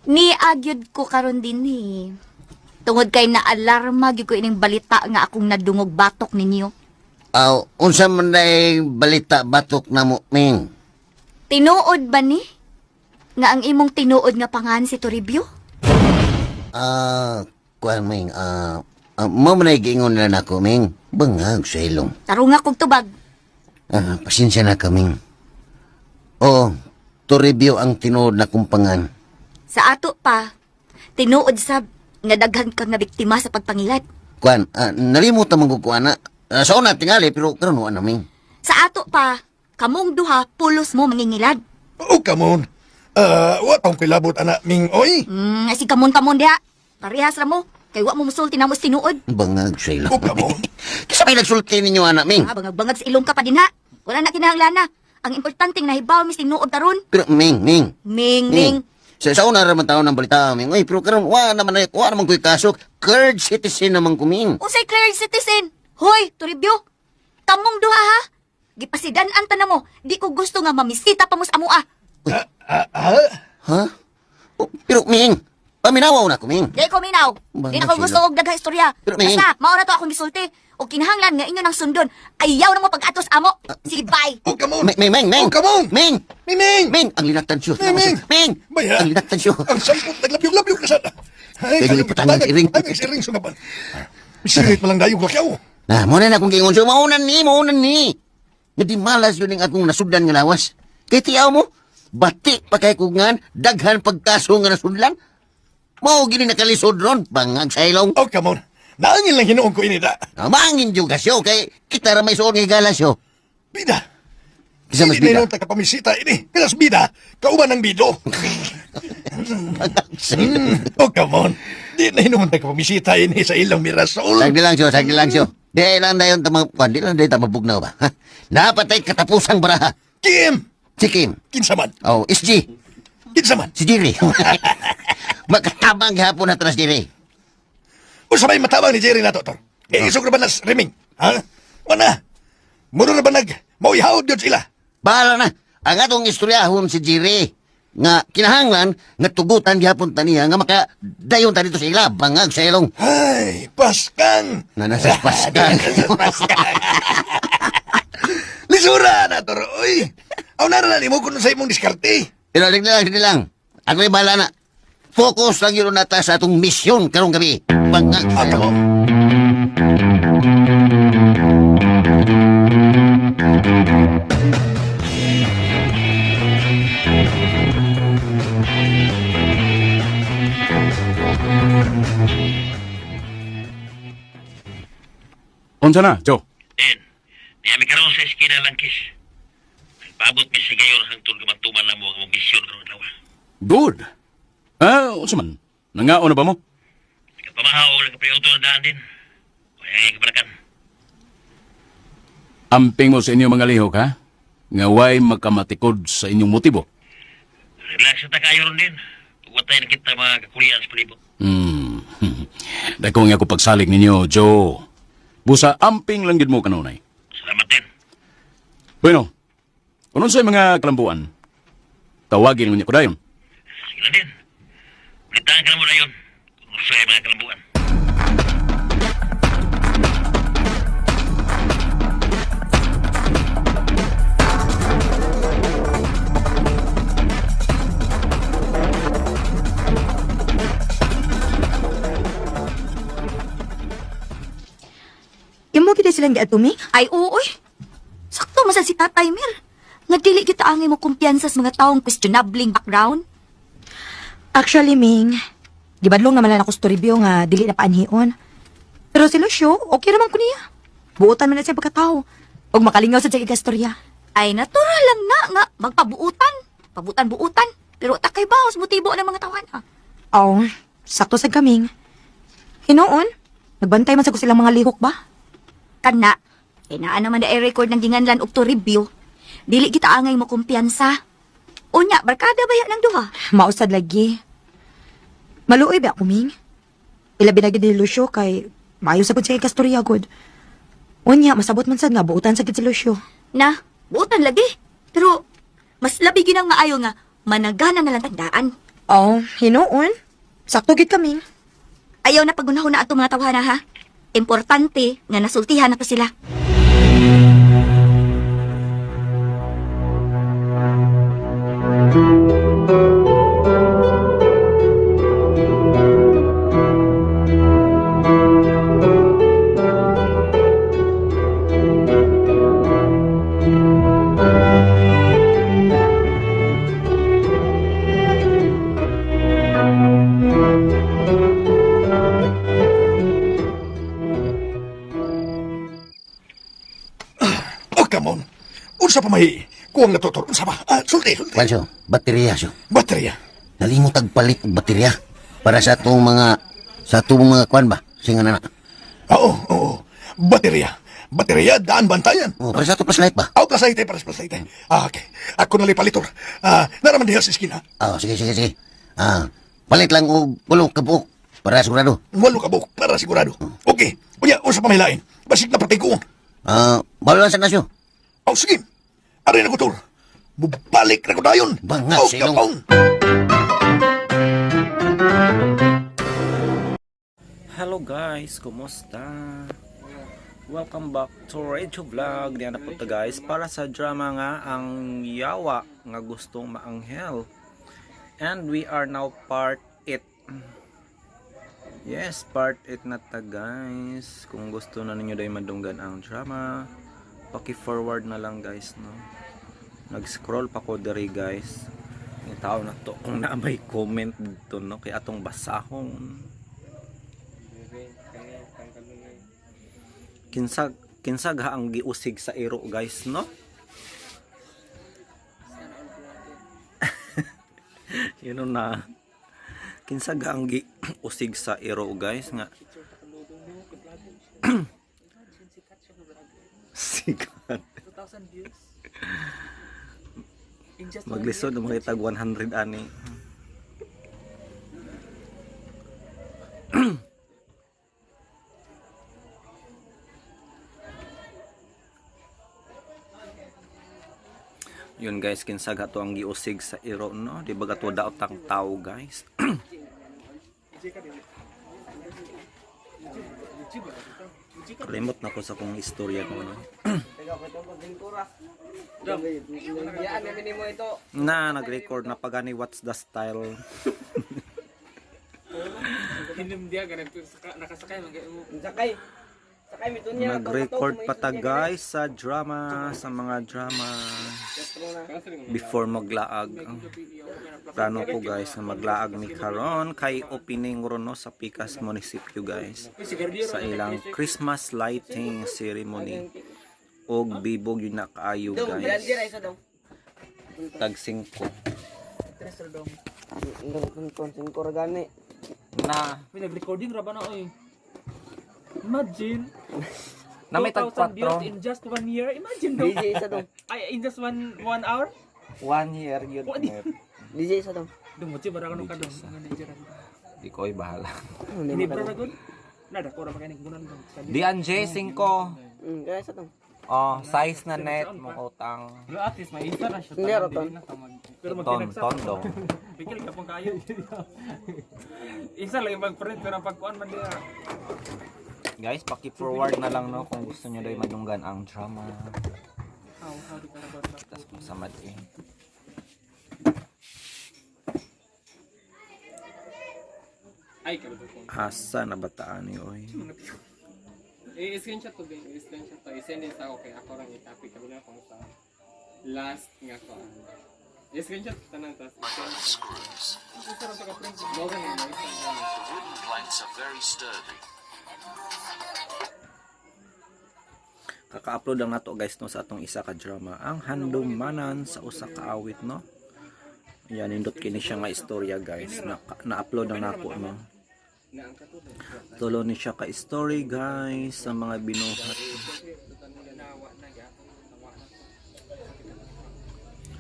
Ni agyud ko karon din eh. Tungod kay na-alarma gyud ko ining balita nga akong nadungog batok ninyo. Aw, unsa man day balita batok na mo, Ming? Tinuod ba ni? Nga ang imong tinuod nga pangan si Toribio? Kuan, Ming, mo man ay giingon na nako, Ming. Bangag sa ilong. Tarunga kog tubag. Pasensya na kaming. Oo, Toribio ang tinuod na kumpangan. Sa ato pa, tinuod sab nga daghan kang nga biktima sa pagpangilad. Kuan, nalimutan man ko kuan na. Sa una tingali pero karon wa na Ming. Sa ato pa, kamong duha pulos mo mangingilad. Oh, come on. Wa tong kilabot ana Ming oy. Asi kamon-kamon diha. Parehas ra mo. Kay wa mo musulti namo sa tinuod. Bangag sa ilong. Oh, come on. Kisa may nagsulti ninyo anak Ming. Bangag-bangag sa ilong ka pa din ha. Wala na kinahanglan na. Ang importante nga nahibaw mis tinuod karon. Pero Ming, Ming. Ming, Ming. Sa una ra man taon ng balita Ming. Uy, pero karon wa naman ay wa naman ko'y kaso. Third citizen naman ko Ming. Unsay cleared citizen? Hoy, Toribio. Kamong duha ha. Gipasidan-an ta namo. Di ko gusto nga mamisita pa mo sa amoa. Ha? Oh, pero Ming, paminawaw na ko Ming. Di ko minaw. Di na ko Bangag gusto sila. og daghang istorya. Pero, Ming. Basta mao na to akong gisulti. O kinahanglan nga inyo nang sundon. Ayaw na mo pag-atos amo. Sige, bye. Oh, come on. Ming, Ming, Ming, Ming. Oh, come on. Ming. Ming, Ming. Ming, ang linatan siyo. Ming, Ming. Ming. Baya. Ang linatan siyo. Ang samput naglabyog-labyog na sana. Ay, Kaya yung ipatangag si Ring. Ay, si Ring sungapan. Sirit man lang dayo lakyaw. Na, muna na akong giingon siyo. Maunan ni, maunan ni. Nga di malas yun ang akong nasudlan nga lawas. Kay tiyaw mo, bati pa kay kungan, daghan pagkaso nga nasudlan. Mao gini nakalisod ron, bangag sa ilong. Oh, come on. Naangin lang hinuon ko ini da. Mangin yung kasyo, kay kita ra may suot nga gala siyo. Bida. Kisa mas Hindi bida. na yung tagapamisita ini. Kilas bida, kauban ng bido. Bangag sa ilong. Oh, come on. Di Di na hinuon ta kapamisita ini sa ilang Mirasol. Sagdi lang siyo, sagdi lang siyo. Di lang na yun, tama, di lang dayon tamabugnaw ba? Ha? Napatay katapusang baraha. Kim! Si Kim. Kinsa man? Oh, SG. Kinsa man? Si Jerry. Makatabang gihapon na tanas Jerry. Unsa may matabang ni Jerry nato, Tor? Eh, isog na ba nas riming? Ha? Wala. Muro na ba nag mauihaod yun sila? Bahala na. Ang atong istoryahon si Jerry nga kinahanglan nga tugutan gihapon ta niya nga maka dayon ta dito sa ila bangag sa ilong. Ay, Paskang! Na nasa Paskang. Paskang. Lisura na, Tor. Uy, aw na na nimo kung sa imong diskarte. Pero sige lang, sige lang. Ako'y bahala na. Focus lang yun nata sa atong misyon karong gabi. Bangag sa ilong. Unsa na, Joe? Den, niyami karon sa eskina langkis. Nagpaabot mi sa gayon hangtod gamatuman na mo ang among misyon karong adlaw. Good. Ah, unsa man? Nangaon na ba mo? Nagpamahaw og nagpapriuto na daan din. Kaya ay kabalakan. Amping mo sa inyong mga lihok, ha? Nga way makamatikod sa inyong motibo. Relax na ta kayo ron din. Ug watay na kita mga kakulian sa palibot. Dako nga ako pagsalig ninyo, Joe. Busa amping lang gid mo kanunay. Salamat din. Bueno, kung unsay mga kalambuan, tawagin mo niya ko dayon. Sige lang din. Balitaan ka na mo na yun. Kung unsay mga kalambuan. Imo gid silang giadto, Ming? Ay, oo, oy. Sakto man sad si Tatay Mir. Nga dili kita angay mo kumpiyansa sa mga taong questionabling background. Actually, Ming, gibadlong naman lang ako sa review nga dili na paanhion. Pero si Lucio, okay naman ko niya. Buotan man na siya pagkatao. Og makalingaw sa siya igastorya. Ay, natural lang na nga magpabuutan. Pabutan-buutan. Pero takay baos motibo ng mga tawana. Oh, sakto sa kaming. Hinoon, nagbantay man sa ko silang mga lihok ba? Kana, kay naa naman na record ng ginganlan og to review. Dili kita angay mo kumpiyansa. Unya, barkada ba yan ng duha? Mausad lagi. Maluoy ba ako, Ming? Ilabi na gid ni Lucio kay maayo sa gud siya ikastorya gud. Unya, masabot man sad nga buotan sa gid si Lucio. Na, buutan lagi. Pero, mas labi ginang maayo nga, managana na lang tandaan. Oh, hinoon. Sakto gid kaming. Ayaw na pagunahon na atong mga tawhana ha. Importante nga nasultihan na to sila. Oh, come on. Unsa pa may kuwang na to, Tor? Unsa pa? Ah, sulti, sulti. Kwan siyo, baterya siyo. Baterya. Nalimot ang palit og baterya para sa atong mga kwan ba? Singa na na. Oo, oo. Baterya. Baterya, daan bantayan. Oh, para sa ato flashlight ba? Aw, plus ay, para sa plus Ah, okay. Ako na palitor. Ah, naraman diha sa iskina. Oh, sige sige sige. Ah, palit lang og 8 ka buok para sigurado. 8 ka buok para sigurado. Okay. Unya, unsa pa may lain? Basig na patay ko. Ah, bawal lang sa nasyo. Aw, sige. Aray na ko, Tor. Mubalik na ko dayon. Bangag Aw, sa ilong. kapong. Hello guys, kumusta? Welcome back to Radio Vlog. Diyan na po to guys para sa drama nga ang yawa nga gustong maanghel. And we are now part 8. Yes, part 8 na ta guys. Kung gusto na ninyo dahil madunggan ang drama, paki-forward na lang guys, no. Nag-scroll pa ko diri guys. Yung tao na to kung na may comment dito no kay atong basahon. Kinsa kinsa ga ang giusig sa iro guys no? Yun na. Kinsa ga ang gi usig sa iro guys nga sigat. Maglisod ang mga itag 100 ani. Yun guys, kinsa ga to ang giusig sa iro no? Di ba gato daot ang tao guys? Kalimot na ko sa kong istorya ko no. Na nag-record na pagani what's the style. Hinim dia ganito nakasakay man kayo mo. Nag-record pa ta guys sa drama, sa mga drama before maglaag. Plano ko guys na maglaag ni karon kay opening ron no sa Picas Municipio guys sa ilang Christmas lighting ceremony og bibog yun na kaayo guys. Tag 5. Na May nag-recording ra ba na oy? Imagine. Na may tag 2,000 views 4. in just one year. Imagine dong. DJ isa dong. Ay, in just one hour? One year yun. DJ isa dong. Dong mo bara kanu ka dong. Di ko ay bahala. Ini bro ra gud. Nada ko ra makanig gunan dong. DNJ 5. Oh, size na net mo utang. Pero at least may isa na siya. Pero Ton magtinagsa. ton dong. Bigil ka pong kayo. Isa lang yung mag-print pero ang pagkuan man diha. Guys, paki-forward na lang no kung gusto niyo daw madunggan ang drama. How di ka na ba? Tas kung samad eh. Ay, kabado ko. Asa na bataan ni oy. I-screenshot to din, i-screenshot to. I-send din sa ako kay ako rang i-copy kami na kung sa last nga ko. I-screenshot tanan tas. I-send Screws. Isa ra to ka print. Mo ganin mo isa. Wooden planks are very sturdy. Kaka-upload lang nato guys no sa atong isa ka drama ang handumanan sa usa ka awit no. Yan nindot kini siya nga istorya guys. Na na-upload na nako no. Na ang katulad. Tulo ni siya ka story guys sa mga binuhat.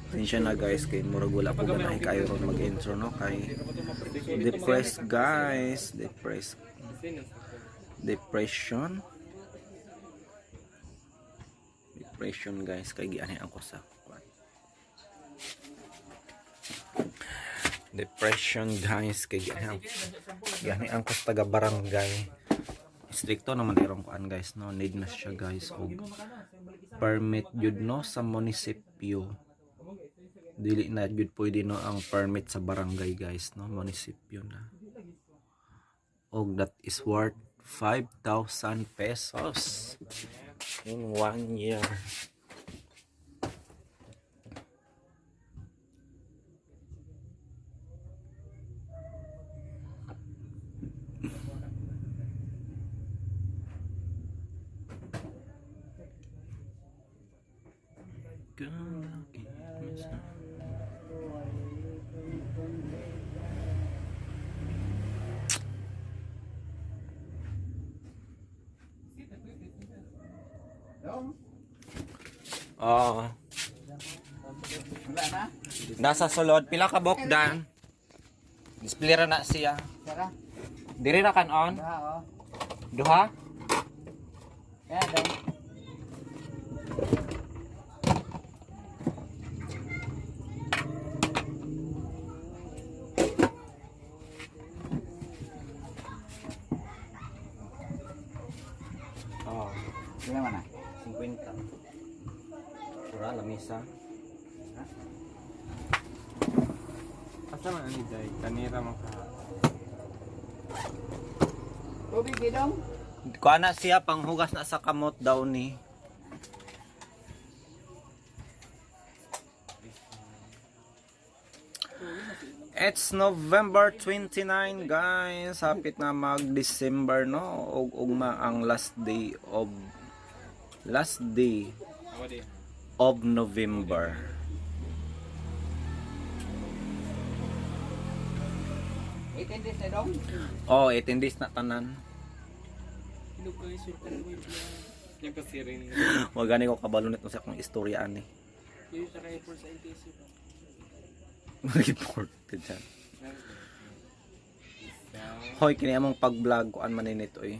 Pasensya na guys kay murag wala ko ganahi kayo ron mag-intro no kay depressed guys, depressed depression. Depression guys kay gianayan ko sa kwan. Depression guys kay gianayan ko sa taga barangay. Stricto naman irong kuan guys no, need na siya guys og permit jud no sa munisipyo. Dili na jud pwede no ang permit sa barangay guys no, munisipyo na. Og that is worth 5,000 pesos in one year. Gonna give me some. Oo. Nasa sulod pila ka bokdan. Display ra na siya. Diri ra kan on. Duha? Oh. Pila man na? 50. Pura lamisa. Asa man ani day kanira man ka. Tubig gidong. Kuha na siya panghugas na sa kamot daw ni. It's November 29 guys. Hapit na mag-December no. Ug ugma ang last day Awa di. of November. 18 days na dong. Oh, 18 days na tanan. Yung pasirin. Wa gani ko kabalo nito sa akong istorya ani. Report ka dyan. Hoy, kini among pag-vlog kuan man nito eh.